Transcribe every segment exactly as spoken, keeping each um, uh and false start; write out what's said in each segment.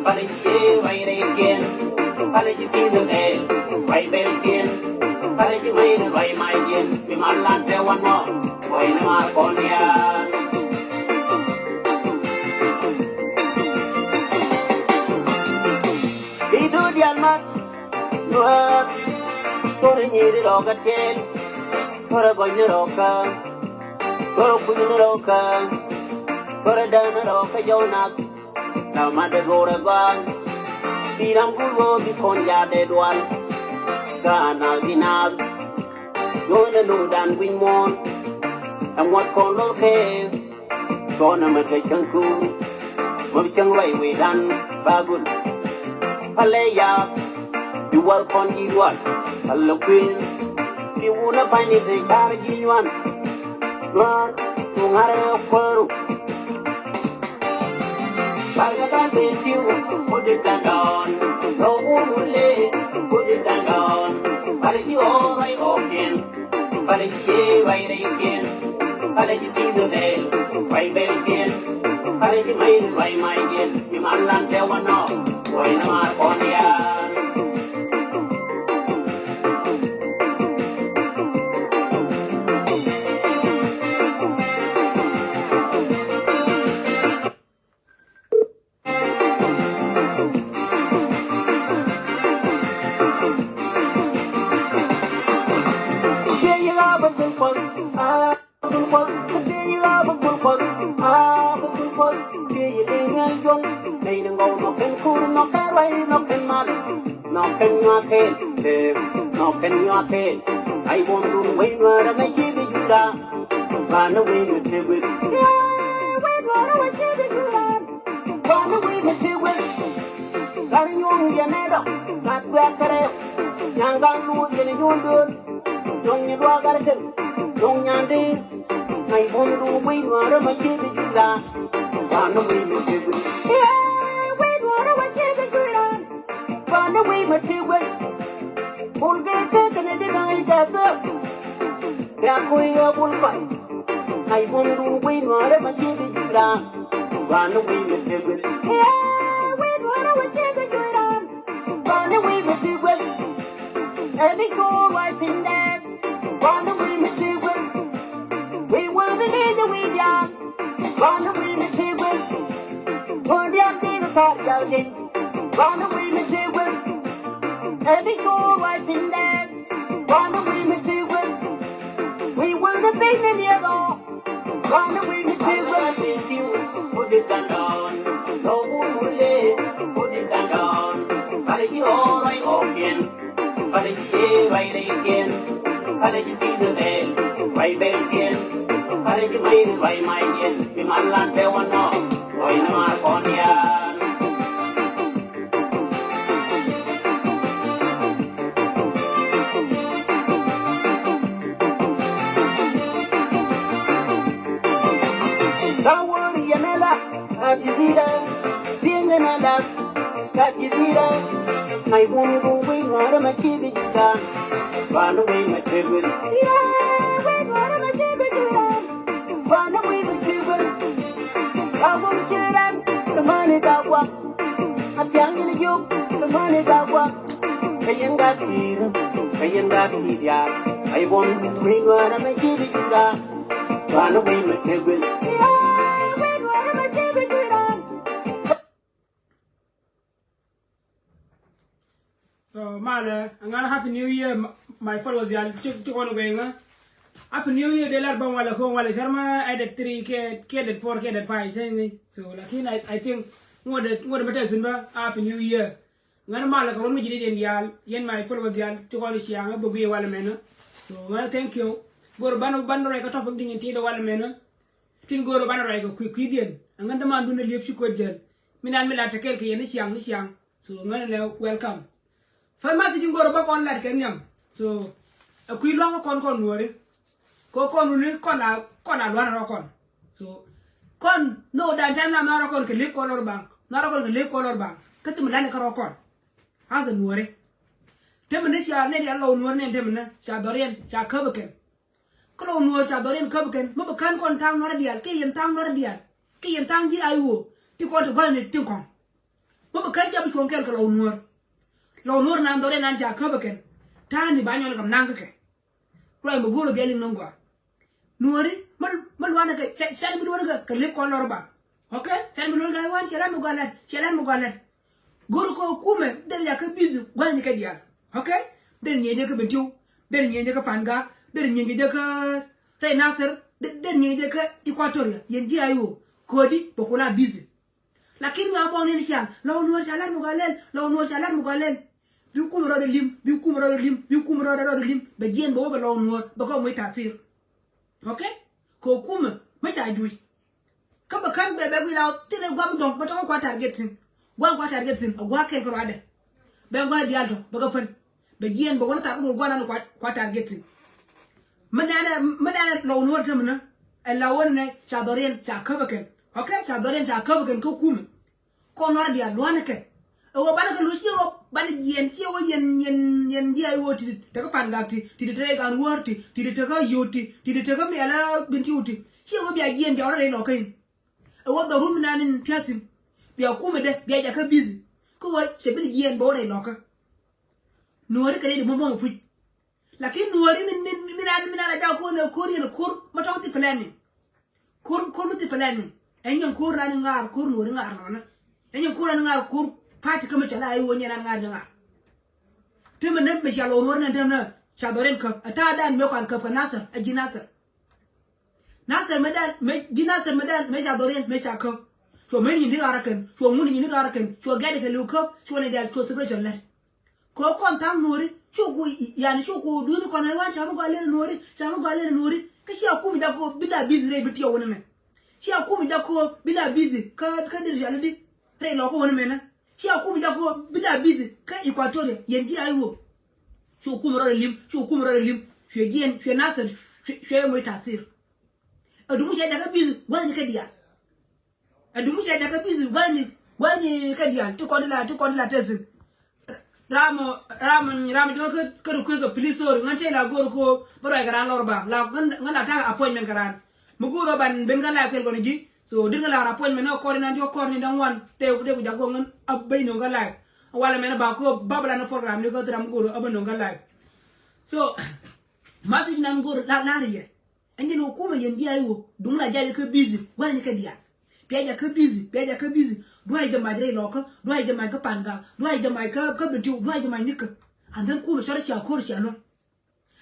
Palɛ ji̱ yee ruac rɛydiɛn, palɛ ji̱ thi̱n bɛl, ruac bɛldiɛn, palɛ ji̱ mac ruac macdiɛn, mi mal lan tɛ wanɔ, ruac ni mar kɔn diaal. Bi dho̱o̱ diaal mat, nuäär, thorɛ nyiri rɔɔkä tiɛɛl, thorɛ gɔny ni rɔɔkä, thorɛ kui̱ ni rɔɔkä, thorɛ däär ni rɔɔkä jɔw nath. Täämɛ dee go̱o̱rɛ gɔaa. Bi ram guur ɣöö bi kɔn ya̱a̱ dee dual. Gaa naath bi naath. Duɔ̱ɔ̱n ɛ lo̱o̱dan gui̱ny muɔ̱ɔ̱n. Ɛ ŋuɔ̱t kɔn lo̱l kɛ. Kɔn ɛ mät kɛ cäŋ kuur. Mät cäŋ ruac wecdan ba gul. Palɛ ya̱a̱. Bi wal kɔn ji̱ dual. Palɛ kuëëŋ. Bi wun ɛ pa̱ny ni te ca̱r ji̱ nyuan. Duaar. Tuŋarɛ kuääru. Barkatan bentiu, kudin dandon, no umule, kudin dandon. Barki orai okin, barki ye rai rekin, barki tidu del, rai belkin, barki mai rai mai gin, iman lan tewano, wai na mar kondian. Nɔkɛn nyuakɛn, nɔkɛn mal, nɔkɛn nyuakɛn, nɔkɛn nyuakɛn. Ay bom dun wey nuara na yidi jula. Banɛ wi̱i̱ mi ti guic. Banɛ wi̱i̱ mi ti guic. Gat nyuɔ̱ŋ yɛn ɛ dɔk gat guɛ̈k kärɛ. Nyan gat luuth yɛn nyuɔ̱n döör. Nyuɔ̱ŋ nyi duak gat kɛn nyuɔ̱ŋ nyan dee. Ŋa̱c buɔ̱m duun wi̱i̱ nuäärä ma ci bi jui̱ raan. Banɛ wi̱i̱ mi ti guic. Wi̱i̱ nuäärä ma ci bi jui̱ raan. Banɛ wi̱i̱ mi ti guic. Bul gee kek kɛnɛ di da̱ŋ i̱ kɛ thäk. Kɛ kui̱ ɣä bul kɔc. Ŋa̱c buɔ̱mdun guiy nuäärä ma ji̱ bi jui̱ raan. Banɛ wi̱i̱ mi tëë gui̱l. Wi̱i̱ nuäärä ma ji̱ bi jui̱ raan. Banɛ wi̱i̱ mi tëë gui̱l. Ɛn i̱ cool ruac piny dɛɛk. Banɛ wi̱i̱ mi tëë gui̱l. Wi̱i̱ wään ni li̱c ɛ wi̱i̱ diaal. Banɛ wi̱i̱ mi tëë gui̱l. Kuäär diaal di̱i̱k ɛ thar diaal li̱c. Banɛ wi̱i̱ mi tëë gui̱l. Ɛn i̱ cool ruac piny dɛɛk. Banɛ wi̱i̱ mi tëë gui̱l. Wi̱i̱ wään ni piny ni liɛth ɔ. Banɛ wi̱i̱ mi tëë gui̱l. Put it down, down. Lɔ wun wun le. Put it down, down. Banɛ ji̱ ɣɔɔ ruac ɣɔɔkiɛn. Banɛ ji̱ yee ruac rɛykiɛn. Banɛ ji̱ ti̱i̱th ɛ bɛɛl ruac bɛɛlkiɛn. Banɛ ji̱ mac ruac mackiɛn. Bi mal lan tɛ wanɔ. Ruac ni mar kɔn diaal. Ka wä riɛn ala a jizira, tiŋ ala ka jizira. Ay bum bum wi̱i̱ ŋɔrä ma ci bi jira. Banɛ wi̱i̱ ma ci bi jira. Banɛ wi̱i̱ ma ci bi jira. Ka wä ciran, ka mani ka kwa. A thiaŋ ni yuk, ka mani ka kwa. Ka yɛn ka ki̱i̱r, ka yɛn ka ki̱i̱r ya. Ay bum wi̱i̱ ŋɔrä ma ci bi jira. Banɛ wi̱i̱ ma ci bi jira. So malɛ, ŋa̱n happy new year, my followers yal. Cik cik wan guey ŋa̱. Happy new year de lar ban wala ko wala sharma edit three ke ke edit four ke edit five, say me. So lakin I I think ŋuɔt ŋuɔt mata sin ba happy new year. Ŋa̱n malɛ ka wan mi jiri den yal, yɛn my followers yal. Cik wan ciaŋ ba guey wala mena. So ŋa̱n thank you. Gor ban ban rɛ ka topic dingin ti de wala mena. Tin go̱o̱r banɛ ruac kɛ kui̱ kui̱diɛn. Ɛŋän däman dun ɛ liep ci kuet jäl. Min an mi la tekɛl kɛ yɛn ni ciaŋ ni ciaŋ. So ŋän ɛnɛ welcome. First message in go̱o̱r bä kɔn lat kɛ nhiam. So ɛ kui̱ luaŋ kä kɔn kɔn nuɔ̱ɔ̱ri. Kɛ kɔn wuni kɔn a kɔn a lua̱n rɔ kɔn. So kɔn no dan can na nua̱r rɔ kɔn kɛ liep kɔn lɔr baŋ. Nua̱r rɔ kɔn kɛ liep kɔn lɔr baŋ. Kä thim lani kä rɔ kɔn. As a nuɔ̱ɔ̱ri. Thim ni cia nɛn ya lɔw nuɔ̱ɔ̱ri nɛn thim ni cia dhɔriɛn cia käp kɛn. Kä lɔ nuɔɔr ca dhɔriɛn käp kɛn mi bi kän kɔn tha̱a̱ŋ nuɔ̱rä diaal kiɛ yɛn tha̱a̱ŋ nuɔ̱rä diaal kiɛ yɛn tha̱a̱ŋ ji̱ a i̱ ɣöö ti kɔn ti gua̱thni tin kɔ̱ŋ. Mä bɛ kän cia bi cuɔ̱ŋ kɛl kɛ Lɔw Nuɔ̱ɔ̱r. Lɔw Nuɔ̱ɔ̱r nan dhɔr in nan cia käp ɛ kɛn. Ta̱a̱ni ba nyɔl kɛ nam naŋ kä kɛ. Ruac mɛ go̱o̱r ɔ bia liŋ nɔŋ gɔaa. Nuɔ̱ɔ̱ri mä, mä luanɛ kɛ, ca, ca bi luanɛ kɛ, kɛ lip kɔn lɔr ba. Okay? Ca bi luanɛ kɛ wan, cia lat mɛ gɔaa lɛt, cia lat mɛ gɔaa lɛt. Go̱o̱r kɛ kumɛ, den ya kä busy, gua̱ny kɛ diaal. Okay? Den nyieny jɛ kä Bentiu, den nyieny jɛ kä Pangak, den nyieny jɛ kä Rɛy Nasir, den, den nyieny jɛ kä Equatoria, yɛn ji̱ ayo, kodi, bɛ kula busy. Lakin ŋa buɔ̱ŋ ni ni ciaŋ, Lɔw Nuɔ̱ɔ̱r ca lat mɛ gɔaa lɛl, Lɔw Nuɔ̱ɔ̱r ca lat mɛ gɔaa lɛl. Bi kumɛ rɔɔdɛ lim, bi kumɛ rɔɔdɛ lim, bi kumɛ rɔɔdɛ, rɔɔdɛ lim, bɛ jiɛn bɛ wä bɛ Lɔw Nuɔ̱ɔ̱r, bɛ kɔ muc tathir. Okay? Kɛ kumɛ, mä ca juc. Kä bɛ kän bɛ, bɛ guic la thin ɛ guam dɔ̱ŋ, bɛ tɔ̱ kä kua target thi̱n. Guam kua target thi̱n, ɛ gua̱a̱ kɛl kä ruacdɛ. Bɛ gua̱a̱ diaal tɔ̱, bɛ kä pän. Bɛ jiɛn, bɛ wä ni thar kä duɔl gua̱a̱ nan kua, kua target thi̱n. Mi nɛnɛ, mi nɛnɛ Lɔw Nuɔ̱ɔ̱r tämɛ nä, ɛ la wä ni nɛ, ca dhɔriɛn, ca käp ɛ kɛn. Okay, ca dhɔriɛn, ca käp ɛ kɛn kä kumɛ. Kɔn Nuäär diaal lua̱nɛ kɛ. Ɛ ɣöö banɛ kɛ luɔ̱c ciɛ ɣöö banɛ jiɛn ciɛ ɣöö yɛn, yɛn, yɛn jiac ɣöö ti, ti tekä Pangak ti, ti, ti tekä Gan Wäär ti, ti, ti tekä Yio̱o̱t ti, ti, ti tekä Miɛlä Bentiu ti. Ciɛ ɣöö bia jiɛn bia wä rɛy lɔkä in. Ɛ ɣöö dhɔrun mi nan in pia̱thi̱n. Bia kumɛ dee, bia jakä busy. Kä ɣöö cɛ bi ni jiɛn bɛ wä rɛy lɔkä. Nuɔ̱ɔ̱ri kɛ rɛy di mɔmɔ mɔ puc. Lakin Nuɔ̱ɔ̱ri min, min, min, min an, min an a jakä ko̱r nɛ ko̱r yɛn ko̱r ma tɔ̱ thi planning. Ko̱r, ko̱r mi thi planning. Ɛn yɛn ko̱r nan in ŋa̱a̱r ko̱r Nuɔ̱ɔ̱ri ŋa̱a̱r nɔnä. Ɛn yɛn ko̱r nan in ŋa̱a̱r ko̱r party kä mi cɛ la i̱ wä nyɛn an ŋa̱a̱r jɛ ŋa̱a̱r. Ti mi nɛ mi cia Lɔw Nuɔ̱ɔ̱ri nɛ tɛm nɛ ca dhɔr in käp. Ɛ ta̱a̱ dan mëë kɔan käp kɛ Nasir, ɛ ji̱ Nasir. Nasir mëë dan, mëë ji̱ Nasir mëë dan, mëë ca dhɔr in, mëë ca käp. Cuɔ mëë nyin di raar ɛ kɛn, cuɔ ŋun nyin di raar ɛ kɛn, cuɔ gɛ̈t kɛ li̱w käp, cuɔ nɛ diaal, cuɔ separation lɛt. Kɛ kɔn tha̱a̱ŋ Nuɔ̱ɔ̱ri, cu ku, yani cu ku duuni kɔn ɛ wan, ca mi gɔaa lɛl Nuɔ̱ɔ̱ri, ca mi gɔaa lɛl Nuɔ̱ɔ̱ri. Kä cia kum jakä bi la busy rɛy bi tiɛw wä ni mɛ. Cia kum jakä bi la busy, kä, kä dir yali di. Rɛy lɔkä wä ni mɛ nä. Cia kum jakä bi la busy, kä Equatoria, yɛn ji̱ ayo. Cu kum rɔɔdɛ lim, cu kum rɔɔdɛ lim. Cuɛ jiɛn, cuɛ Nasir, cuɛ, cuɛ moc tathir. Ɛ dumu cɛ jakä busy, gua̱ni kä diaal. Ɛ dumu cɛ jakä busy, gua̱ni, gua̱ni kä diaal, ti kɔn di la, ti kɔn di la tɛthin. Ram, ram, ram jiɔk kä, kä request of please, sorry, ŋän cɛ la go̱o̱r ko, bä ruac kɛ raan lɔr ba, la, ŋän, ŋän la ta̱a̱ appointment kɛ raan. Mi go̱o̱r ban ben kä live kɛl kɔn ji̱, so, dir ŋän la appointment ni kɔr inan ti kɔr ni da̱ŋ wan, tëë, tëë ku jakä ŋän, a ben no̱o̱ŋ kä live. Walɛ mɛn ba ko, ba bä la ni program ni kä thira mi go̱o̱r, a ben no̱o̱ŋ kä live. So, message nan go̱o̱r, la, la riɛ. Ɛn jɛn ɣöö kumɛ yɛn ji̱ a i̱ ɣöö duŋ la ja̱ jɛ kä busy, gua̱thni kä diaal. Bia ja̱ kä busy, bia ja̱ kä busy. Dua̱c jɛ mac rɛy lɔkä, dua̱c jɛ mac kä Pangak, dua̱c jɛ mac kä, kä Bentiu, dua̱c jɛ mac nikä. And then kumɛ cɔr cia ko̱r cia luɔ̱n.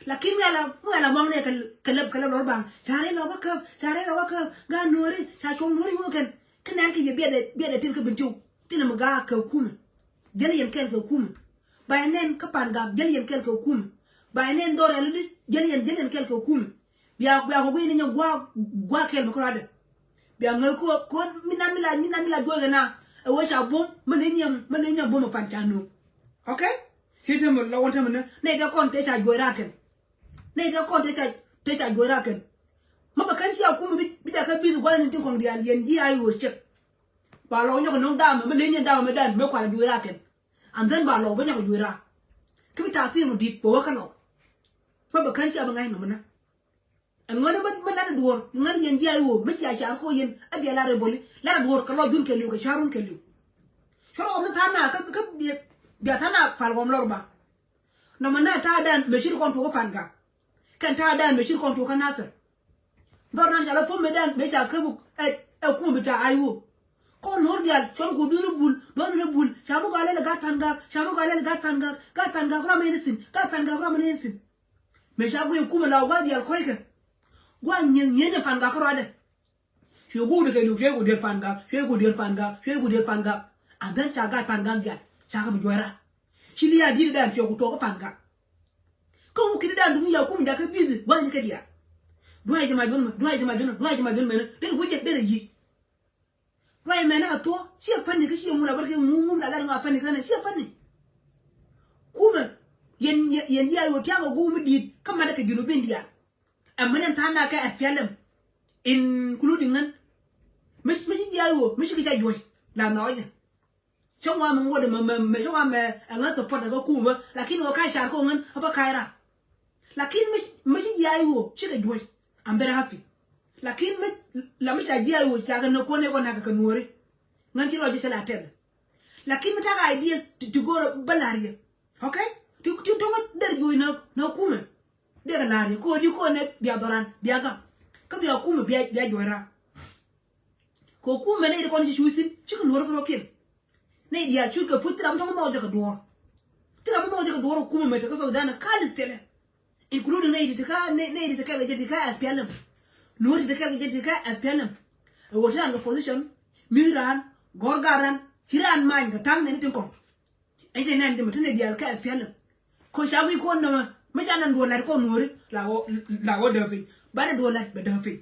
Lakin mi ala, mi ala muaŋnɛ kɛ, kɛ lɛp, kɛ lɛp lɔr baŋ. Ca rɛy lɔkä käp, ca rɛy lɔkä käp. Gaat Nuɔ̱ɔ̱ri, ca cuɔ̱ŋ Nuɔ̱ɔ̱ri ŋuɔ̱k kɛn. Kä nɛn kɛ yɛ biɛt ɛ, biɛt ɛ tin kä Bentiu. Thin ɛmɛ gaak kɛ kumɛ. Jäl yɛn kɛl kɛ kumɛ. Ba yɛ nɛn kä Pangak, jäl yɛn kɛl kɛ kumɛ. Ba yɛ nɛn dhɔr ɛlɔdi, jäl yɛn, jäl yɛn kɛl kɛ kumɛ. Bia, bia kɔ guiy ni nyɛ gua̱a̱, gua̱a̱ kɛl mi kärɔadɛ. Bia ŋäth kɔ, kɔ mi na mi la, mi na mi la juɔc kɛ na. Ɛ wee ca buɔ̱m, mi leny nyɛ, mi leny nyɛ buɔ̱m ɛ pan ca no̱o̱ŋ. Okay? Ci te mi lɔ wän te mi ni, nɛy te kɔn te ca juɔc raakɛn. Nɛy te kɔn te ca, te ca juɔc raakɛn. Mi bɛ kɛn cia kum bi, bi jakä busy gua̱a̱th ni tin kɔn diaal yɛn ji̱ a i̱ ɣöö cek. Ba lɔ nyɔk no̱o̱ŋ damɛ, mi leny nyɛ damɛ mi dan, mi kual a juɔc raakɛn. And then ba lɔ bä nyɔk a juɔc raak. Kä bi tathir mi di̱t bɛ wä kä lɔ. Mi bɛ kɛn cia bi ŋa̱c nɔmɔ nä. Ɛŋäni mi, mi lat ɛ duɔ̱ɔ̱r, ɛŋäni yɛn ji̱ a i̱ ɣöö, mi cia car kɔ yɛn, a bia lat rɛy boli, lat ɛ duɔ̱ɔ̱r kɛ lɔcdun kɛɛliw kɛ ca̱run kɛɛliw. Cuɔr ɣɔm ni tha̱a̱ŋ na, kä, kä bia, bia tha̱a̱ŋ na pal ɣɔm lɔr ba. Nɔmɔ na ta̱a̱dan mëë cir kɔn tuɔɔk kä Pangak. Kɛn ta̱a̱dan mëë cir kɔn tuɔɔk kä Nasir. Dhɔr nan ca lɔ puɔ̱m mëë dan mëë ca käp ɛ, ɛ kumɛ bi ta̱a̱ a i̱ ɣöö. Kɔn no̱r diaal, cuɔr ku duuni bul, duɔ̱n ni bul, ca mi gɔaa lɛl ɛ gaat Pangak, ca mi gɔaa lɛl ɛ gaat Pangak, gaat Pangak ram ɛ ni thi̱n, gaat Pangak ram ɛ ni thi̱n. Mëë ca guiy kumɛ la gua̱a̱th diaal kɔ̱ckɛ. Gua̱a̱th nyieth nyieth ni Pangak kärɔadɛ. Cuɛ guut kɛ li̱w, cuɛ ku dier Pangak, cuɛ ku dier Pangak, cuɛ ku dier Pangak. And then ca gaat Pangak diaal, ca kɛ bi juɔc raak. Ci lia̱a̱ di̱t dan cuɛ ku tuɔɔk kä Pangak. Kä wä ki̱ni dan duŋ ya kum jakä busy, gua̱a̱th ni kä diaal. Dua̱c jɛ ma juɔ̱n mɛ, dua̱c jɛ ma juɔ̱n mɛ, dua̱c jɛ ma juɔ̱n mɛ, derɛ guic jɛ, derɛ yic. Ruac mɛn a thuɔ̱k, ciɛ päni kä ciɛ ŋun a bär kɛ ŋun ŋun a lar ŋa päni kä nɛ, ciɛ päni. Kumɛ, yɛn, yɛn, yɛn ji̱ a i̱ ɣöö tia̱a̱ kɛ guum mi di̱i̱t, kä matdɛ kɛ Junubin diaal. Ɛmɛn ɛn tha̱a̱ŋ na kɛ S P L M, including ŋän. Mi, mi ci ji̱ a i̱ ɣöö, mi ci kɛ ca juɔ̱c, la nhɔɔcɛ. Cä ŋuan mi ŋuɔ̱t ɛmɛ, mɛ, mɛ cä ŋuan mɛ, ɛ ŋän support ɛ kä kumɛ bä, lakin ɣöö ka̱c car kɛ ɣöö ŋän, ɛ bä ka̱c raar. Lakin mi, mi ci ji̱ a i̱ ɣöö, cikɛ juɔ̱c, I'm very happy. Lakin mi, la mi ca ji̱ a i̱ ɣöö, ca kɛ nä kuɔn ɛ kɔn nakɛ kɛ nuɔ̱ɔ̱ri. Ŋän ci lɔc ji̱ cä la tɛth. Lakin mi tak ideas ti, ti go̱o̱r bä la̱r yɛ. Okay? Ti, ti tɔŋä der juɔc nä, nä kumɛ. Dee kɛ la̱r yɛ. Ko̱ di ko̱ nɛ bia dhɔran, bia gam. Kä bia kumɛ, bia, bia juɔc raar. Kɛ kumɛ nɛ iti kɔn ci cuc thin, cikɛ luɔr kɛ rɔ kiɛn. Nɛ diaal cuc kɛ puc thil ram tɔŋ nhɔk jɛ kɛ duɔr. Thil ram nhɔk jɛ kɛ duɔr kumɛ mɛ te kä South Sudan kal is thilɛ. Including nɛ iti ti kä, nɛ, nɛ iti ti kɛl kɛ jɛ ti kä S P L M. Nuɔr iti ti kɛl kɛ jɛ ti kä S P L M. Ɛ wä ti ran kɛ position, mi ran, gɔr gar ran, ci ran many kɛ thaŋ nɛ ni tin kɔn. Ɛn cɛ nɛn ti mi ti nɛ diaal kä S P L M. Ko ca wi̱i̱ kɔn nɛmɛ, mi ca nɛn duɔl lat kɔn nuɔri, la wä, la wä däp piny. Banɛ duɔl lat bɛ däp piny.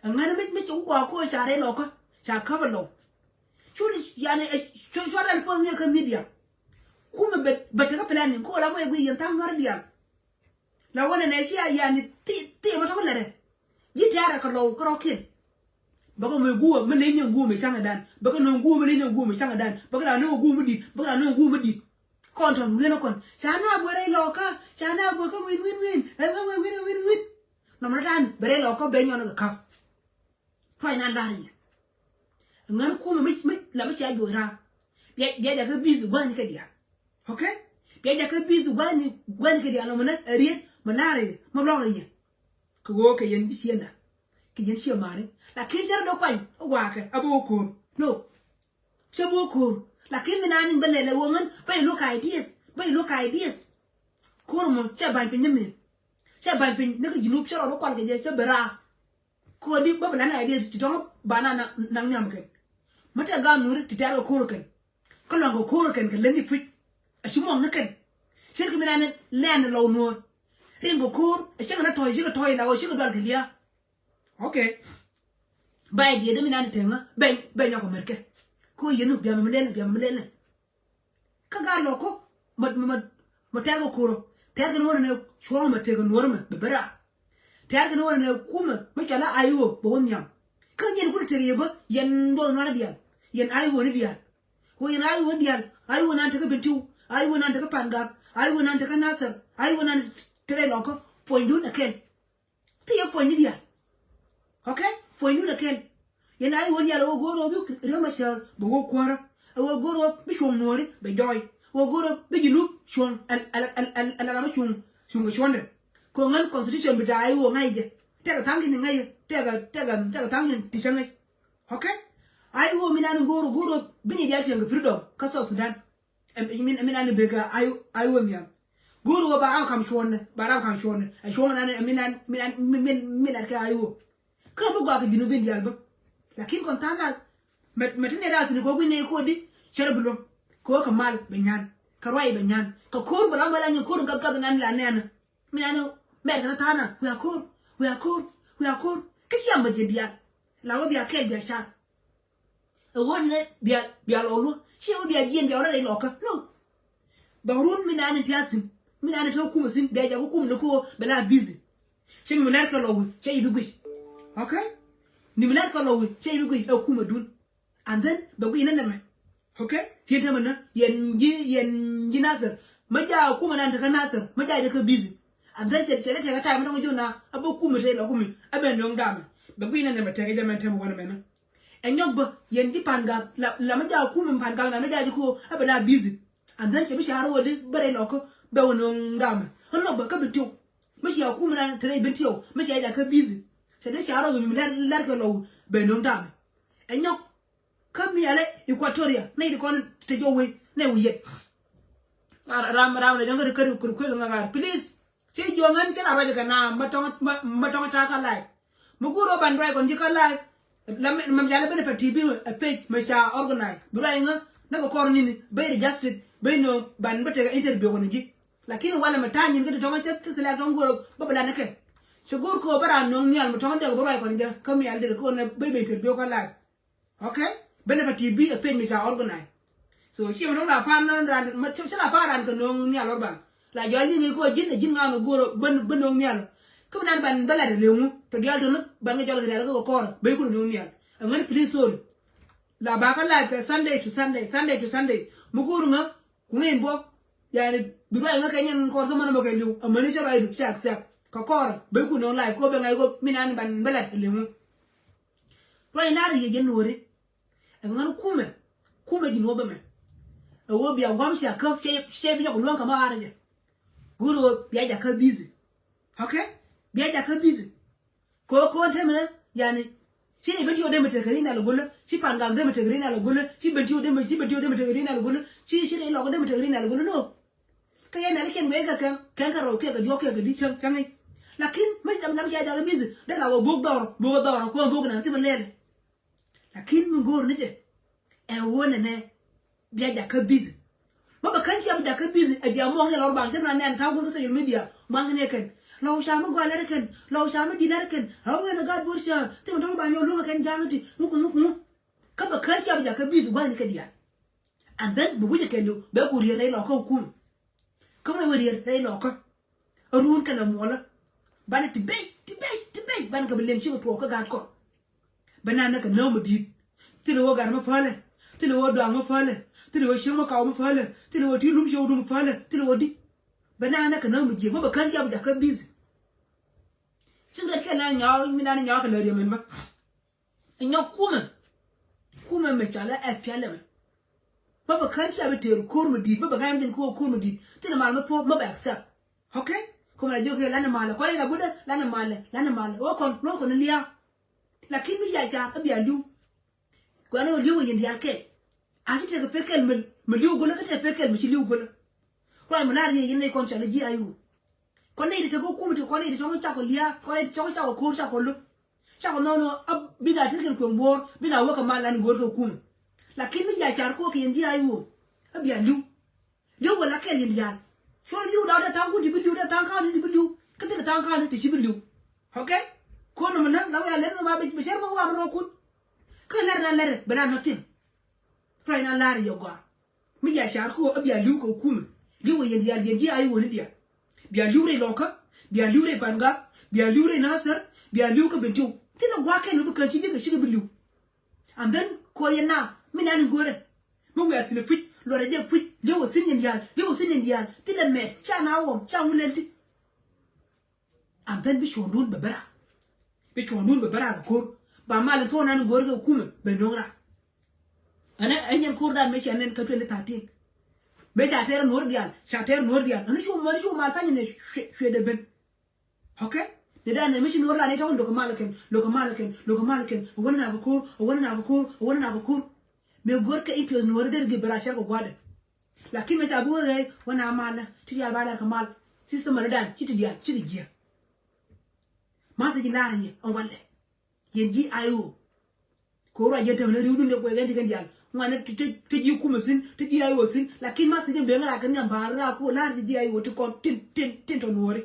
Ɛŋɛn mi, mi ci wä kɔ ca rɛy lɔkä, ca käp ɛ lɔw. Cuni, yani, ɛ, cu, cu rɛl poth ni kä media. Kumɛ bɛ, bɛ tekä planning, ko la mɔ ɛ gui yɛn thaŋ nuɔri diaal. La wä nɛ nɛ cia yani ti, ti mɔ tɔk lɛrɛ. Ji̱ tiarɛ kɛ lɔw kärɔ̱kiɛn. Bäkɛ mɛ guumɛ mi leny ni guumɛ caŋɛ dan. Bäkɛ nööŋ guumɛ mi leny ni guumɛ caŋɛ dan. Bäkɛ la nööŋ guumɛ di̱t. Bäkɛ la nööŋ guumɛ di̱t. Kɔn tɔn wi̱n kɔn. Ca na buɛ rɛy lɔkä. Ca na buɛ kä win win win. Ɛ kä win win win win. Nɔmɔ na tan bɛ rɛy lɔkä bɛ nyɔn kɛ kap. Tuany nan da̱r yɛ. Ŋän kumɛ mi, mi la mi cia juɔc raar. Bia, bia jakä busy gua̱ni kɛ diaal. Okay? Bia jakä busy gua̱ni, gua̱ni kɛ diaal nɔmɔ nä ɛ riet, mɛ la̱r yɛ, mɛ lɔk yɛ. Kɛ ɣöö kɛ yɛn ji̱ ciënda. Kɛ yɛn ciɛ mari. Lakin cär dee kuany, ɛ wakɛ, ɛ bä wä ko̱r. No. Cä bä wä ko̱r. Lakin mi naan in bä lɛl ɛ ɣöö ŋän, bä iluk ideas, bä iluk ideas. Ko̱r mɔ, cä ba̱ny piny ni min. Cä ba̱ny piny, ni kɛ Junub cä rɔ bä kual kɛ jɛ, cä bɛ raar. Ko̱di bä bi lan idea ti tɔŋ ba na naŋ nhiam kɛn. Mä tɛ gaat nuɔri ti tɛ̈r kɛ ko̱r kɛn. Kä luaŋ kɛ ko̱r kɛn kɛ leni puc. A ci muɔŋ ni kɛn. Cir kɛ mi nani lɛn lɔw nuɔr. Rin kɛ ko̱r a cikɛ na tɔy cikɛ tɔy la wä cikɛ dual kɛ lia̱a̱. Okay. Ba idea dee mi nani tɛŋä bɛ bɛ nyɔk kɛ mɛr kɛ. Ko yenu biam mi lɛn biam mi lɛn. Kä gat lɔ kok mɔ mɔ mɔ tɛr kɛ ko̱r ɔ tɛr kɛ ni wä nɛ cuɔ̱ŋ mɛ tëk kɛ nuɔ̱r mɛ bɛ bɛ raar. Tɛr kɛ ni wä nɛ kumɛ mɛ cɔl a I O bɛ wä nhiam. Kä nyin kulɛ tëk yɛ bä yɛn duɔth nua̱r diaal yɛn I O ni diaal. Wä yɛn I O ni diaal I O nan tekä Bentiu I O nan tekä Pangak I O nan tekä Nasir I O nan tekä lɔkä puɔ̱nydun ɛ kɛl. Ti yɛ puɔ̱ny ni diaal. Okay? Puɔ̱ny ni lɛ kɛl. Yɛn a i̱ wä diaal ɛ wä go̱o̱r ɛ wä bi Riek Machar bɛ wä kuäärä. Ɛ wä go̱o̱r ɛ wä bi cuɔ̱ŋ nuɔ̱ɔ̱ri bɛ jɔɔy. Wä go̱o̱r ɛ wä bi Junub cuɔ̱ŋ ɛl ɛl ɛl ɛl ɛl ɛl cuɔ̱ŋ cuɔ̱ŋ kɛ cuɔ̱ndɛ. Kɛ ɣän constitution bi da̱a̱ i̱ wä ŋa̱c jɛ. Tɛkɛ tha̱a̱ŋ kini ŋa̱c jɛ. Tɛkɛ tɛkɛ tɛkɛ tha̱a̱ŋ kini ti cä ŋäc. Okay? A i̱ wä mi nan go̱o̱r go̱o̱r ɛ wä bi ni diaal cieŋ kɛ freedom kä South Sudan. Ɛ, min, min an bekɛ a, a i̱ wä nhiam. Go̱o̱r wä ba ram kam cuɔ̱ɔ̱nɛ, ba ram kam cuɔ̱ɔ̱nɛ. Ɛ cuɔ̱ɔ̱ŋ nan, ɛ, min an, min an, min, min, min lat kɛ a i̱ wä. Kä bi gɔaa kɛ Junubin diaal bä. Lakin kɔn tha̱a̱ŋ nath, mɛ, mɛ ti nɛ rath ni kɔ gui̱n nɛ kodi, cɛ rɔ bi luäŋ. Kɛ wä kɛ mal bɛ nyan, kɛ ruac bɛ nyan. Kɛ ko̱r bɛ ram bɛ la nyin ko̱r in gath gath nan la nɛɛnä. Min an, mɛr kɛn tha̱a̱ŋ nath, wiaa ko̱r, wiaa ko̱r, wiaa ko̱r. Kä cia mɛ ji̱ diaal. La wä bia kɛl bia car. Ɛ ɣöö nɛ bia, bia lɔk luɔ̱k. Ciɛ ɣöö bia jiɛn bia wä rɛy lɔkä. No. Dhɔrun mi nani ti a thi̱n. Mi nani ti a kumɛ thi̱n. Bia jak kä kumɛ ni kä ɣöö bɛ la busy. Ciɛ mi mi lɛr kɛ lɔk wi̱i̱. Ciɛ yi bi guic. Okay? Ni mi lɛr kɛ lɔk wi̱i̱. Ciɛ yi bi guic. Ɛ kumɛ dun. And then bɛ guic nɛ nɛmɛ. Okay? Ciɛ tämɛ nä. Yɛn ji̱, yɛn ji̱ Nasir. Mä jaa kumɛ nani ti kä Nasir. Mä jaa jɛ kä busy. And then cɛ, cɛ lɛ tɛk kä ta̱a̱ mi dɔ̱ŋ ji̱ na. A bä kumɛ te lɔk kumɛ. A bɛ nöŋ damɛ. Bɛ guic nɛ nɛmɛ tɛk kä jɛ mɛn tämɛ wänɛ mɛn nä. Ɛ nyɔk bä yɛn ji̱ Pangak la, la mi jaa kumɛ Pangak na mi jaa ji̱ ko ɛ bɛ la busy. And then cɛ bi ca̱r wä di bä rɛy lɔkä bɛ wä no̱o̱ŋ damɛ. Ɛ nyɔk bä kä Bentiu. Mi cia kumɛ na te rɛy Bentiu mi cia jaa kä busy. Cɛ di ca̱r wä bi mi lɛr, lɛr kɛ lɔw bɛ no̱o̱ŋ damɛ. Ɛ nyɔk kä mi alɛ Equatoria nɛy di kɔn te jɔw wec nɛy wä yet. Ram, ram, ram la jɔ̱ŋ kä ri, kä ri, kä ri kueth ŋa ɣaar. Please. Ci jiɔŋ ɣän ci la ruac kɛ na ma tɔŋ, ma, ma tɔŋ ta̱a̱ kä live. Mi go̱o̱r ɣöö ban ruac kɔn ji̱ kä live. La mi, mi ca lɛ ben pɛ T V ɛ page mi ca organize. Bi ruac ŋä näk kɛ kɔr nini ben registered ben nööŋ ban bä tekɛ interview kɔn ji̱. Lakin walɛ mi ta̱a̱ nyin kä ti tɔŋ cä ti select tɔŋ go̱o̱r bä bi lan ni kɛ. Ci go̱o̱r kɛ ɣöö bä raan nööŋ nhial mi tɔŋ dek bi ruac kɔn jɛ kä mi al dek kɛ ɣöö nɛ ben bä interview kä live. Okay? Benɛ pɛ T V ɛ page mi ca organize. So ciɛ mi dɔ̱ŋ la pa̱a̱n ran, ma cä la pa̱a̱n ran kɛ no̱o̱ŋ nhial wä ban. La jɔal ji̱ ŋi̱i̱c kɔ ji̱n ɛ ji̱n ŋa̱n ɛ go̱o̱r ɔ ben, ben no̱o̱ŋ nhial. Kä mi nan ban bä lat ɛ leŋu tɔ diaal tɔnä ban kɛ jɔl kɛ rial kä kɛ kɔr ben kun no̱o̱ŋ nhial. Ɛ ŋän please, sorry. La ba kä live kɛ Sunday to Sunday, Sunday to Sunday. Mi go̱o̱r ŋä ku ŋi̱i̱n bɔ. Yani bi ruac ŋä kɛ nyɛn kɔr thomän bä kɛ liw. Amäni cä ruac du cä accept. Kɛ kɔr ben kun no̱o̱ŋ live kɔ ben ŋa̱c kɔ mi nan ban bä lat ɛ leŋu. Ruac nar yɛ jɛ nuɔri. Ɛ ŋän kumɛ. Kumɛ ji̱n wä bä mɛ. Ɛ wä bia guam cia käp cɛ cɛ bi nyɔk luäŋ kɛ ma arɛ jɛ. Go̱o̱r wä bia jakä busy. Okay? Bia jakä busy. Ko ko te mɛ yani. Ci ni Bentiu dee mɛ tek ri nal gulä. Ci Pangak dee mɛ tek ri nal gulä. Ci Bentiu dee mɛ ci Bentiu dee mɛ tek ri nal gulä. Ci ci ni lɔk dee mɛ tek ri nal gulä. No. Kä yɛn nɛn kɛn wee kɛ kɛn kɛn kɛ rɔw kɛ kɛ diɔk kɛ kɛ di cäŋ cäŋ i̱. Lakin mi nam cia jakä busy dee la wä bok dhɔr bok dhɔr kuɔn bok nan thimɛ lɛl. Lakin mi go̱o̱r ni jɛ ɛ wä nɛnɛ bia jakä busy. Ma bɛ kän cia bi jakä busy ɛ bia muɔŋ ni lɔr baŋ cä na nɛn tha̱a̱ŋ kun kä social media muaŋ ni kɛn. Lɔw ca mi gɔaa lɛr kɛn lɔw ca mi di lɛr kɛn. Ɛ wä nɛ gaat buɔr ca thimɛ dɔŋ ba nyɔk luŋ kɛn jaŋ ti ŋuk ŋuk ŋuk. Kä bɛ kän cia bi jakä busy gua̱th ni kɛ diaal. And then bi wi̱cɛ kɛn liw bɛ ku rier rɛy lɔkä kum. Kä mɛ wä rier rɛy lɔkä. Run kɛn a muɔlä. Banɛ ti bey ti bey ti bey banɛ kɛ bi leŋ cikɛ tuɔɔk kä gaat kɔn. Bɛ nan nɛ kɛ nääm mi di̱i̱t. Thilɛ wä gar mi pälɛ. Thilɛ wä duaŋ mi pälɛ. Thilɛ wä cieŋ mi kaw mi pälɛ. Thilɛ wä ti lum ciɛw dum mi pälɛ. Thilɛ wä di. Bɛ nan nɛ kɛ nääm mi jiɛk mɛ bɛ kän ciɛ bi jakä busy. Cik rɛt kɛn nan nyɔɔk mi nan nyɔɔk kɛ lät yɛ mɛn bä. Nyɔk kumɛ. Kumɛ mɛ ca lɛ S P L M. Mɛ bɛ kän cia bi tëër ko̱r mi di̱i̱t mɛ bɛ kän jin ko̱r ko̱r mi di̱i̱t. Thilɛ mal mi thuɔ̱k mɛ bɛ accept. Okay? Kumɛ la jiök kɛ lanɛ malɛ kɔn in la budɛ lanɛ malɛ lanɛ malɛ wä kɔn wä kɔn in lia̱a̱. Lakin mi cia car kä bia li̱w. Kuɛn wä li̱w kɛ yin diaal kɛɛl. A ci tekɛ pekɛl mi li̱w gulä kä tekɛ pekɛl mi ci li̱w gulä. Ruac mi la̱r yɛ yin nɛy kɔn cɔal i̱ ji̱ I O. Kɔn nɛy ti tekɛ kum ti kɔn nɛy ti cɔŋ cakɔ lia̱a̱ kɔn nɛy ti cɔŋ cakɔ ko̱r cakɔ lo̱k. Cakɔ nhɔn ɣöö a bi na tekɛn kueŋ buɔ̱ɔ̱r bi na wäkɛ mal lan go̱o̱r kɛ kumɛ. Lakin mi cia car ko̱r kɛ yin ji̱ I O. A bia li̱w. Li̱w wä la kɛl yin diaal. Cuɔl li̱w daw dee tha̱a̱ŋ kun ti bi li̱w dee tha̱a̱ŋ ka̱n ti bi li̱w. Kä thikɛ tha̱a̱ŋ ka̱n ti ci bi li̱w. Okay? Ko̱n nɔmɔ näk la wia lɛr nɔmɔ a bɛ cär mɔ wam rɔ kun. Kä lɛr na lɛr bɛ na nothing. Ruac na lar yɛ gɔaa. Mi ya car kä wä a bia li̱w kɛ kumɛ. Li̱w wä yɛn diaal yɛn ji̱ a yi wä ni diaal. Bia li̱w rɛy lɔkä. Bia li̱w rɛy Pangak. Bia li̱w rɛy Nasir. Bia li̱w kä Bentiu. Thilɛ gua̱a̱k kɛn wä bi kän ci ji̱ kɛ cikɛ bi li̱w. And then kɔ yɛ na mi nan in go̱rɛ. Mi wiaa thi̱n ɛ puc luɔt ɛ jɛ puc li̱w ɛ thi̱n yɛn diaal li̱w ɛ thi̱n yɛn diaal thilɛ mɛt ca na ɣɔm ca ŋu lɛl ti. And then bi cuɔ̱ɔ̱ŋdun bɛ bä raak. Bi cuɔ̱ɔ̱ŋdun bɛ bä raak kɛ ko̱r ba mal in thuɔ̱k nan in go̱rɛ kɛ kumɛ bɛ no̱o̱ŋ raak. Ɛnɛ ɛ nyɛn ko̱r dan mëë cia nɛn kä twenty thirteen. Mëë ca tɛɛr nuɔ̱ɔ̱r diaal ca tɛɛr nuɔ̱ɔ̱r diaal ɛn cu mal pany in ɛ cuɛ dee ben. Okay? Ni dan ni mi ci nuɔr la ni tɔk ni lokä mal kɛn, lokä mal kɛn, lokä mal kɛn. Wani na kɛ ko̱r, wani na kɛ ko̱r, wani na kɛ ko̱r. Mi go̱r kɛ interest nuɔr der gi bera cɛr kɛ guadɛ. Lakin mi ca bi wä ɣɛy wani na mal ti dial ba lar kɛ mal. System ni dan ci ti dial ci ti jiɛ. Ma ci lar yɛ an walɛ. Yɛn ji̱ I O. Ko̱r a jɛ tɛm ni riwdun kɛ kuɛ kɛn ti kɛn dial. Ŋuan ni ti ji̱ kumɛ sin ti ji̱ I O sin. Lakin ma ci jɛ ben ra kɛn ni an ba ra ko lar ti ji̱ I O ti kɔn tin tin tin tɔ nuɔri.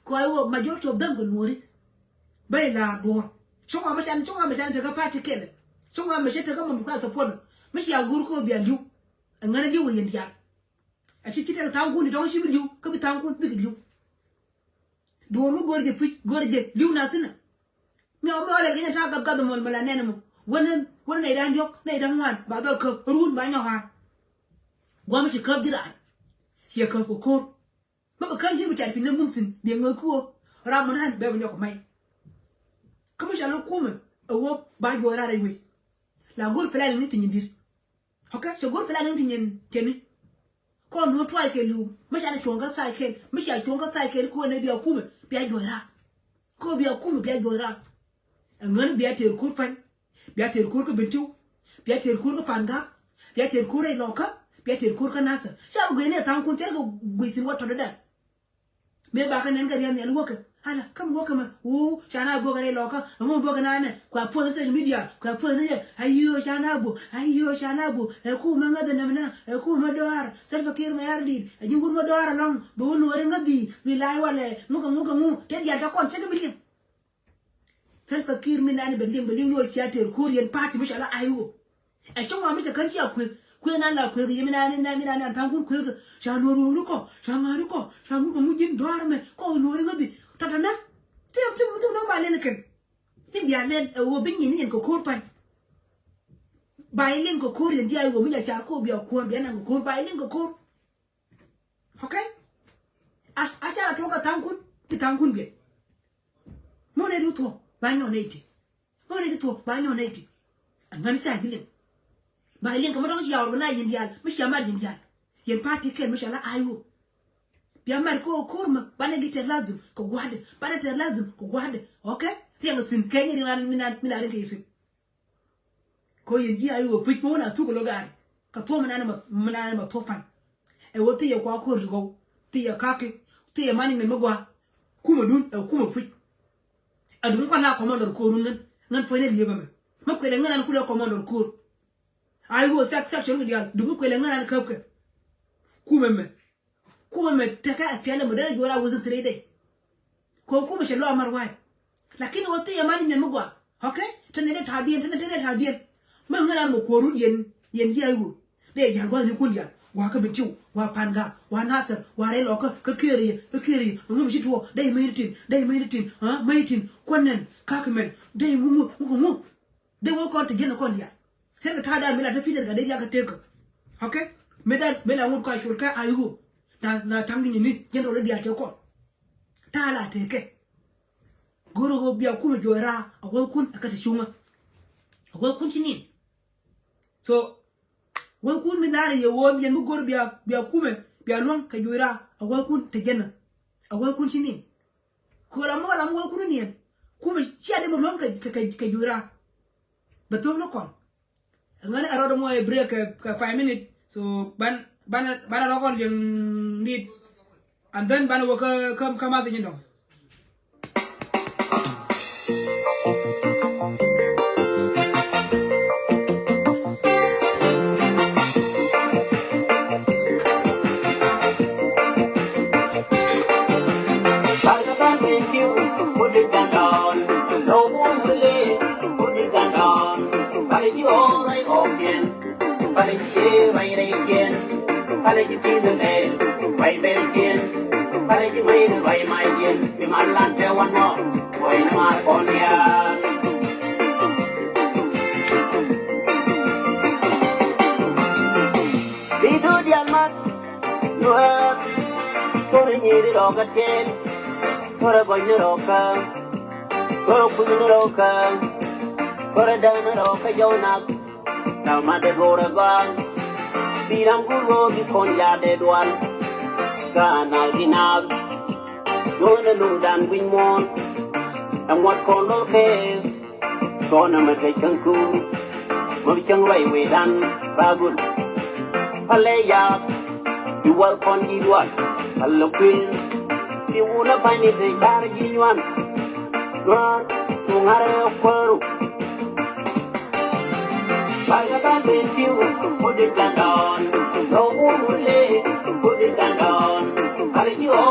Kua iwä majority of them kɛ nuɔri. Bɛ ila duɔr. Cɔŋ a mɛ can cɔŋ a mɛ can tekɛ party kɛlɛ. Cɔŋ a mɛ cɛ tekɛ mɛ kua support. Mɛ ci a gur ko bia liu. Ɛ ŋäni liu yɛn dial. A ci ci tekɛ thaŋ kun di tɔŋ ci bi liu kä bi thaŋ kun bi kɛ liu. Duɔr mi go̱r jɛ puc go̱r jɛ liu na sinɛ. Mi ɔ mi ɔ lɛ kɛ nyɛ ta̱a̱ gath gath mɔl mɔl a nɛn mɔ. Wänä wänä nɛy da̱ŋ diɔ̱k nɛy da̱ŋ ŋuan ba dhɔl käp run ba nyɔk ɣa̱a̱r. Gua̱m ci käp ji̱ raan. Ciɛ käp kɛ ko̱r. Mä bɛ kän ji̱n bi tiat piny ni mum thi̱n biɛ ŋäth kuɔ. Ram mɔ naan bɛ bɛ nyɔk kɛ may. Kä mi ca lɔ kumɛ ɛ wä ba juɔc rar rɛy wec. La go̱r plan ni ti nyin di̱t. Okay, cɛ go̱r plan ni ti nyin kɛni. Kɔn nuɔ tuay kɛ liw mi ca ni cuɔ̱ŋ kä tha̱a̱c kɛn mi ca cuɔ̱ŋ kä tha̱a̱c kɛn kɛ wä nɛ bia kumɛ bia juɔc rar. Kɛ wä bia kumɛ bia juɔc rar. Ɛ ŋäni bia tëër ko̱r pany. Bia tëër ko̱r kä Bentiu. Bia tëër ko̱r kä Pangak. Bia tëër ko̱r rɛy Lɔkä. Bia tëër ko̱r kä Nasir. Ca bi guic ni ɛ tha̱a̱ŋ kun cɛ rɛ kɛ guic thi̱n wä tɔ̱tɔ̱ dɛn. Mëë bakɛ nɛn kɛ riath nhial wäkɛ. Ala, kä mi wäkɛ mɛ. Wuu, ca na bok rɛy Lɔkä. Ɛŋu mi bok kɛ na nɛ. Kua puɔth ni social media. Kua puɔth ni jɛ. Ayio, ca na bok. Ayio, ca na bok. Ɛ kumɛ ŋäth ɛnɛmɛ na. Ɛ kumɛ dɔaar. Salva Kiir Mayardit. Ɛ ji̱ wur mɛ dɔaar ɛlɔ̱ŋ. Bɛ wä nuɔɔri ŋäthi. Bi la̱a̱c walɛ. Ŋukɛ ŋukɛ ŋu. Te diaal te kɔn cä kɛ bi liŋ. Salva Kiir mi nani bɛ liŋ bɛ liŋ ni wä cia tëër ko̱r yɛn party mi cɔal a I O. Ɛ cäŋ wa mi cɛ kän cia kueth kueth nan la kueth yɛ mi nani nɛ mi nani an tha̱a̱ŋ kun kueth. Ca nuɔr wä ri kɔ ca ŋa̱a̱ri kɔ ca ŋut kɛ ŋut ji̱n dɔaar mɛ kɔ nuɔri ŋäthi. Tɔtɔ nä. Thim thim thim nä ba lɛn kɛn. Ni bia lɛn ɛ wä bi nyin ni yɛn kɛ ko̱r pan. Ba yɛ liŋ kɛ ko̱r yɛn ji̱ I O mi ca car ko̱r bia kuɔ̱r bia nan kɛ ko̱r ba yɛ liŋ kɛ ko̱r. Okay? A, a ca la tuɔk kɛ tha̱a̱ŋ kun, ti tha̱a̱ŋ kun biɛ. Mɔ nɛ di thuɔ̱k, ba nyɔk nɛ iti. Mɔ nɛ di thuɔ̱k, ba nyɔk nɛ iti. Ɛŋäni ca bi liŋ. Ba liŋ kɛ mi dɔ̱ŋ cia organize yɛn diaal, mi cia mat yɛn diaal. Yɛn party kɛl mi cia la I O. Bia mat kɛ ɣöö ko̱r mɛ banɛ gi tɛr lazim kɛ gua̱dɛ, banɛ tɛr lazim kɛ gua̱dɛ. Okay? Riɛŋ sin kɛ nyɛ riɛŋ ran mi na, mi na riɛŋ kɛ yɛ sin. Kɛ ɣöö yɛn ji̱ I O puc mi wä na thuk kɛ lo̱ gaari kɛ thuɔ̱k mi nanɛ ma, mi nanɛ ma thuɔ̱k pan. Ɛ wä thiyɛ kua ko̱r ti gɔw, thiyɛ kaki, thiyɛ mani mɛ mi gua. Kumɛ dun ɛ kumɛ puc. Ɛ duŋ kua la commander ko̱r ŋän, ŋän puɔ̱nɛ liepɛ mɛ. Mɛ kuɛlɛ ŋän an kulɛ commander ko̱r. I O sec-, section mi diaal duŋ kuɛlɛ ŋän an käpkɛ. Kumɛ mɛ. Kumɛ mɛ tekɛ S P L M mɛ dee juɔr a within three day. Kɔn kumɛ cɛ lɔ amar wa̱a̱. Lakin wä thiyɛ mani mɛ mi gua. Okay? Tɛnɛ dee ta̱a̱diɛn, tɛnɛ, tɛnɛ ta̱a̱diɛn. Mɛ ŋän an mɛ kuɔrun yɛn, yɛn ji̱ I O. Dee ji̱ an gua̱thni kun diaal. Wa kä Bentiu, wa Pangak, wa Nasir, wa Rɛy Lɔkä, kä Keriɛ, kä Keriɛ. Ŋu mi ci tuɔɔk, dee mäcni tin, dee mäcni tin, ha, mäcni tin, kuɔn nɛn, kak mɛn, dee ŋu, ŋu, ŋu, ŋu. Dee wä kɔn te jiɛn kɔn diaal. Cɛ kɛ ta̱a̱ da̱a̱n mi la te Peter Gatdet yak kä tekä. Okay? Mi da̱a̱n mi la ŋut kɔn a cuɔl kɛ I O. Na, na ta̱ŋ ni nyini jiɛn rɔ lɛ diaal te kɔn. Ta̱a̱ la tekɛ. Go̱rɛ ɣöö bia kumɛ juɔc raar a wäthkun ɛ kä te cuŋä. A wäthkun ci nin. So wäthkun mi la̱rä yɛ ɣöö yɛn mi go̱rɛ bia, bia kumɛ, bia luäŋ kɛ juɔc raar a wäthkun te jiɛn. A wäthkun ci nin. Kɛ ɣöö la mi wä la mi wäthkun ni niɛn. Kumɛ cia dee mi luäŋ kɛ, kɛ, kɛ, kɛ juɔc raar. Bɛ thok ni kɔn. Ŋäni a rɔɔdɛ mɔ ɛ break kɛ, kɛ five minute. So ban, ban, ban a rɔɔkɔn liŋ nit. And then ban a wä kä, kä, kä message in dɔ̱ŋ. Put it down, down. Put it down, down. Put it down, down. Put it down, down. Palɛ ji̱ yee ruac rɛydiɛn, palɛ ji̱ thi̱n mɛl ruac bɛldiɛn, palɛ ji̱ mɛy ruac macdiɛn. Bi mal lan tɛ wanɔ, buɔy ni mar kɔn diaal. Bi do̱r diaal mat, nuäär, kɔrɛ nyiri rɔɔkä tɛl, kɔrɛ gɔny ni rɔɔkä, kɔrɛ kuth ni rɔɔkä, kɔrɛ däk ni rɔɔkä jɔw nak. Tama de gora gɔal. Biram guro bi kon ya de dual. Gana di nal. Dona nung dan win mon. Am wat kon lo ke. Dona ma ke chang ku. Ma chang wai we dan bagul. Pale ya. Di wal kon di dual. Palo kwin. Di wuna bani de jar ji nyuan. Duar. Tungare kwaru. Put it down, down. No more, put it down, down. Put it down, down.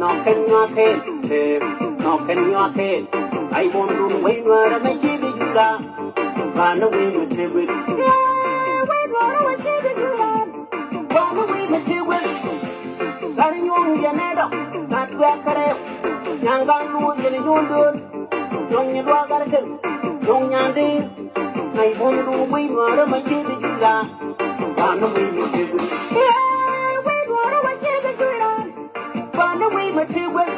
Nɔkɛn nyuaken, nɔkɛn nyuaken, ay bondun wey nuɛrɛ mɛ ci bi jura. Banɛ wi̱i̱ mi tëë guic. Banɛ wi̱i̱ mi tëë guic. Gat nyuɔ̱ŋ yɛn ɛ dɔk gat kuɛ̈k kärɛw. Nyaŋ gat luuth yɛn nyuɔ̱n döör. Nyuɔ̱ŋ nyi duak gat kɛl nyuɔ̱ŋ nyan dee. Ay bondun wi̱i̱ nuäärä ma ciek i̱ juc raan. Banɛ wi̱i̱ mi tëë guic. Wi̱i̱ nuäärä ma ciek i̱ juc raan. Banɛ wi̱i̱ mi tëë guic.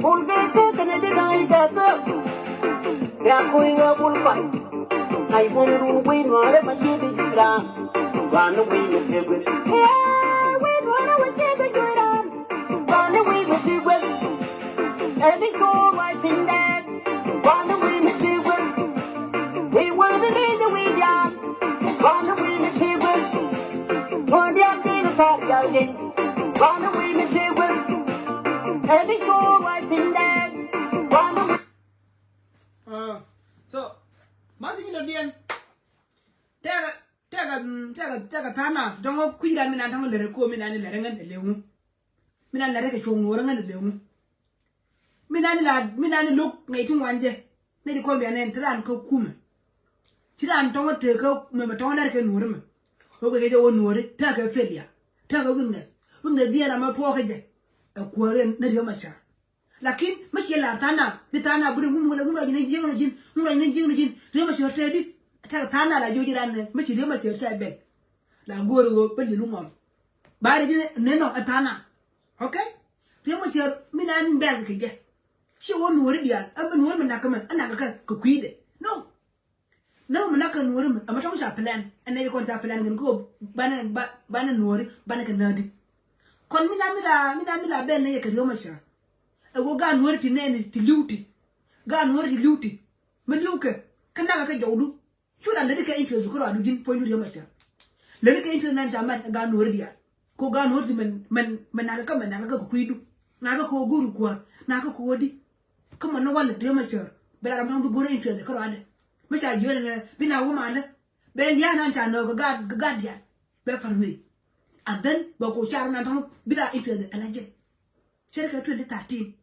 Bul bee tëë kɛnɛ di da̱ŋ i̱ kɛ thöök. Bia kui̱ ɣä bul kɔc. Ay buɔ̱mdun guiy nuäärä ma ciek i̱ juc raan. Banɛ wi̱i̱ mi tëë guic. Wi̱i̱ nuäärä ma ciek i̱ juc raan. Banɛ wi̱i̱ mi tëë guic. Ɛn i̱ cool ruac piny dɛɛk. Banɛ wi̱i̱ mi tëë guic. Wi̱i̱ wään i̱ li̱c i̱ wi̱i̱ diaal. Banɛ wi̱i̱ mi tëë guic. Tuɔ̱ɔ̱n diaal tëë kɛ thar diaal li̱c. Banɛ wi̱i̱ mi tëë guic. Ɛn i̱ cool ruac piny dɛɛk. Banɛ wi̱i̱ Ah, so, masi nyi lɔ diɛn. Tɛkɛ, tɛkɛ, mm, tɛkɛ, tɛkɛ tha̱a̱ŋ na dɔ̱ŋ ɔ kui̱dan mi nan dɔ̱ŋ lɛrɛ ko mi nan lɛrɛ ŋän lɛ leŋu. Min an lɛr kɛ cuɔ̱ŋ nuɔ̱ɔ̱r ŋän lɛ ŋu. Min an la min an lo̱k nɛy ti ŋuan jɛ. Nɛy ti kɔn bia nɛn ti raan kä kumɛ. Ci raan tɔŋä tekä mɛmɛ tɔŋä lɛr kɛ nuɔ̱ɔ̱ri mɛ. Wä kɛ kɛ jɛ wä nuɔ̱ɔ̱ri tekɛ failure. Tekɛ weakness. Weakness diɛn amɛ puɔ̱ɔ̱kä jɛ. Ɛ kuäär ɛn ni Riek Machar. Lakin mi ciɛ lar tha̱a̱ŋ na bi tha̱a̱ŋ na bi rɛ ŋum wala ŋum rɔ ji̱n ji̱n rɔ ji̱n ŋum rɔ ji̱n ji̱n rɔ ji̱n Riek Machar tɛɛdi. Tekɛ tha̱a̱ŋ na la jiɔc ji̱ ran nɛ mi ci Riek Machar cɛ bɛl. La go̱o̱r ɣöö bä li̱lu ŋɔm. Ba rɛ ji̱ nɛ nɔ ɛ tha̱a̱ŋ na. Okay. Riek Machar mi na ni bɛl kɛ jɛ. Ci wä nuɔri diaal ɛ mi nuɔri mi nak kɛ mɛ ɛ nak kɛ kɛ kui̱dɛ. No. Nä mi nak kɛ nuɔri mɛ ɛ mɛ tɔŋ ca plan ɛ nɛ jɛ kɔn ca plan kɛn kɛ banɛ banɛ nuɔri banɛ kɛ näädi. Kɔn mi na mi la mi na mi la bɛl nɛ yɛ kɛ Riek Machar. Ɛ wä gaat nuɔri ti nɛni ti li̱w ti. Gaat nuɔri ti li̱w ti. Mi li̱w kɛ kä nak kɛ jɔwdu. Cu la leni kɛ interest kä rɔɔdu ji̱n puɔ̱nydu Riek Machar. Leni kɛ interest nan ca mat ɛ gaat nuɔri diaal. Ko gaat nuɔri ti mɛn mɛn mɛn nak kä mɛn nak kä kɛ kui̱du. Nak kä kɛ wä go̱o̱ri kuäär nak kä kɛ wä di. Kä mɔ ni walɛ Riek Machar bɛ la ram tɔŋ bi go̱o̱ri interest kä rɔɔdɛ. Mi ca jiöl ɛnɛ bi na wä malä. Bɛ lia̱a̱ nan ca nöök kɛ gaat kɛ gaat diaal. Bɛ pa̱r wee. And then bɛ ko car nan tɔŋ bi la interest ɛn a jɛ. Cɛ kɛ twenty thirteen.